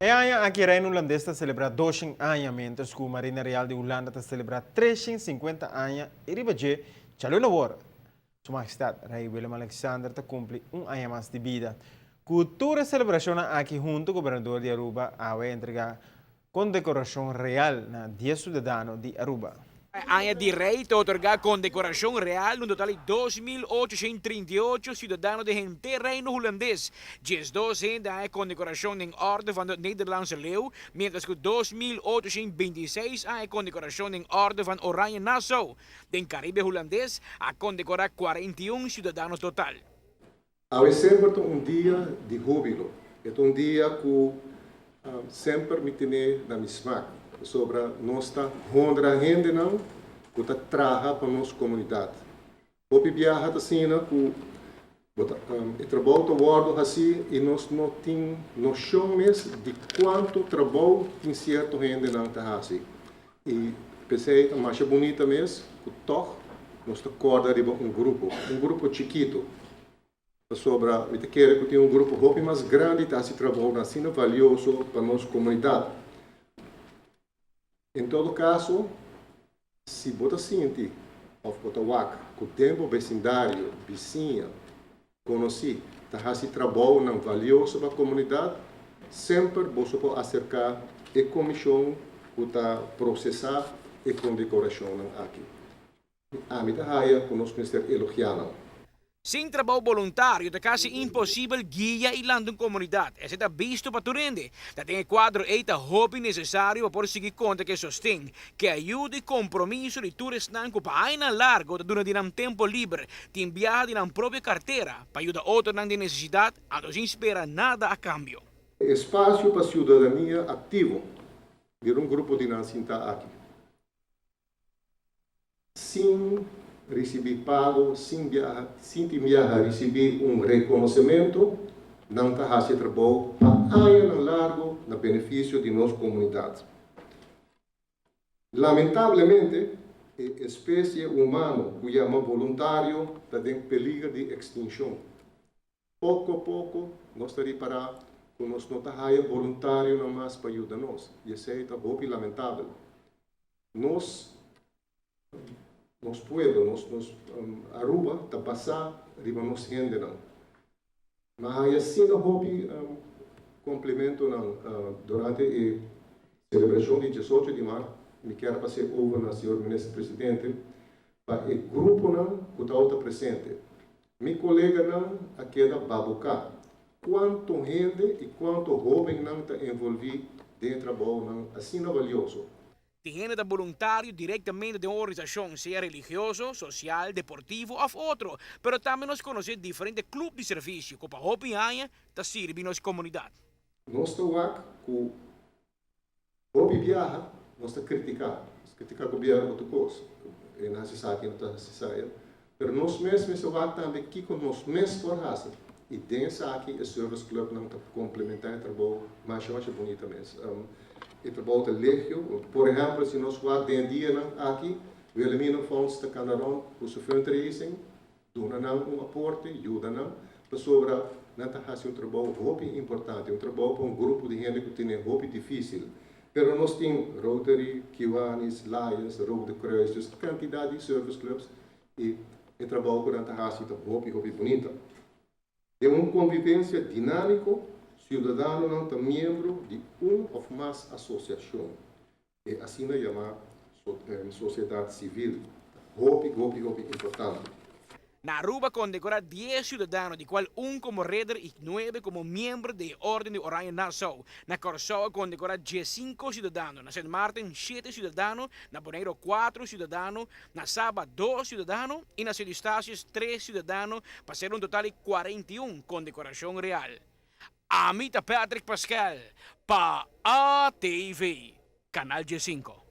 E aña aki Reino Hulandes ta celebra 200 aña, mientras cu Marina Real di Hulanda ta celebra 350 aña y riba dje, djaluna awor, Su Majestad Rey Willem Alexander ta cumpli un aña mas di bida. Cu tur e celebracionnan aki hunto, Gobernador di Aruba awe a entrega Condecoracion Real na 10 ciudadano di Aruba. Aña di Rey ta otorga condecoracion real un total di 2.838 ciudadano den henter Reino Hulandes. 12 hende a haña condecoracion den Orde van de Nederlandse Leeuw, mientras cu 2.826 a haña condecoracion den Orde van Oranje Nassau. Den Caribe Hulandes a condecora 41 ciudadano total. Awe semper ta un dia di húbilo. E ta un dia ku semper mi tene na mi smak, pasobra nos ta honra hendenan ku ta traha pa nos komunidat. Hopi biaha ta asina ku bo ta e trabou ta wòrdu hasí i nos no tin noshon mes di kuantu trabou tin sierto hendenan ta hasi. I p'esei ta masha bunita mes ku tòg nos ta kòrda riba un grupo, un grupo chikitu, pasobra mi ta kere ku tin un grupo hopi mas grandi ta hasi trabounan asina valioso pa nos komunidat. En todo kaso, si bo ta sinti òf bo ta wak ku den bo besindario, bisiña, konosí ta hasi trabounan valioso pa komunidat, semper boso por aserká e komishon ku ta prosesá e kondekorashonnan aki. Ami ta haya ku nos mester elogiá nan. Sin trabou boluntario ta kasi imposibel guia i lanta un komunidat. Esei ta bisto pa tur hende. Ta den e kuadro ei ta hopi nesesario pa por sigui konta ku e sosten, ku e ayuda i kompromiso di tur esnan ku pa añanan largo ta duna di nan tempu liber, tin biaha di nan propio kartera pa yuda otronan den nesesidat, anto sin spera nada a kambio. Espasio pa siudadania aktivo. Mira un grupo di nan sintá aki. Sin risibí pago, sin biaha, sin tin biaha risibí un rekonosementu, nan ta hasi e trabou pa añanan largu na benefisio di nos komunidat. Lamentablemente, e espesie humano ku yama boluntario ta den peliger di ekstinshon. Poko poko nos ta ripará ku nos no ta haya boluntarionan mas pa yuda nos, i esei ta hopi lamentabel. Nos nos pueblo, nos nos Aruba ta basá riba nos hendenan. Mi a haya asina hopi komplimentonan durante e selebrashon di 18 di mart. Mi kier a pas'é over na señor Minister Presidente pa e gruponan ku tabata presente. Mi koleganan a keda babuká kuantu hende i kuantu hóbennan ta envolví den e trabounan asina balioso. Tin hende ta boluntario direktamente den un organisashon, sea religioso, sosial, deportivo òf otro, pero tambe nos konosé diferente klup di servisio ku pa hopi aña ta sirbi nos komunidat. Nos ta wak ku Hopi biaha nos ta kritiká, nos kritiká gobièrnu pa tur kos, e nan hasi esaki, e no ta hasi esaya, pero nos mes mester wak tambe kiko nos mes por hasi i den esaki e service clubnan ta komplementá e trabou masha masha bunita mes. E trabou ta legio, por ehèmpel si nos wak den e dianan aki Wilhelmina Fonds ta kanda rònt ku su fundraising, Duna nan un aporte, yuda nan, pasobra nan ta hasi un trabou hopi importante, un trabou pa un grupo di hende ku tene hopi difísil. Pero nos tin Rotary, Kiwanis, Lions, Rode Kruis, dus kantidat di service clubs i e trabou ku nan ta hasi ta hopi hopi bunita. Den un konvivensia dinámiko, siudadanonan ta miembro di un òf mas asosiashon. E asina yamá sosiedat sivil ta hopi, hopi, hopi importante. Na Aruba kondekorá 10 siudadano, di kual un komo reder i nuebe komo miembro di e Orden di Oranje Nassau. Na Kòrsou a kondekorá 15 siudadano, na Sint Maarten shete siudadano, na Boneiru kuatro siudadano, na Saba dos siudadano i na Sint Eustatius tres siudadano, pa ser un total di 41 kondekorashon real. Ami ta Patrick Pascal pa ATV, Canal 15.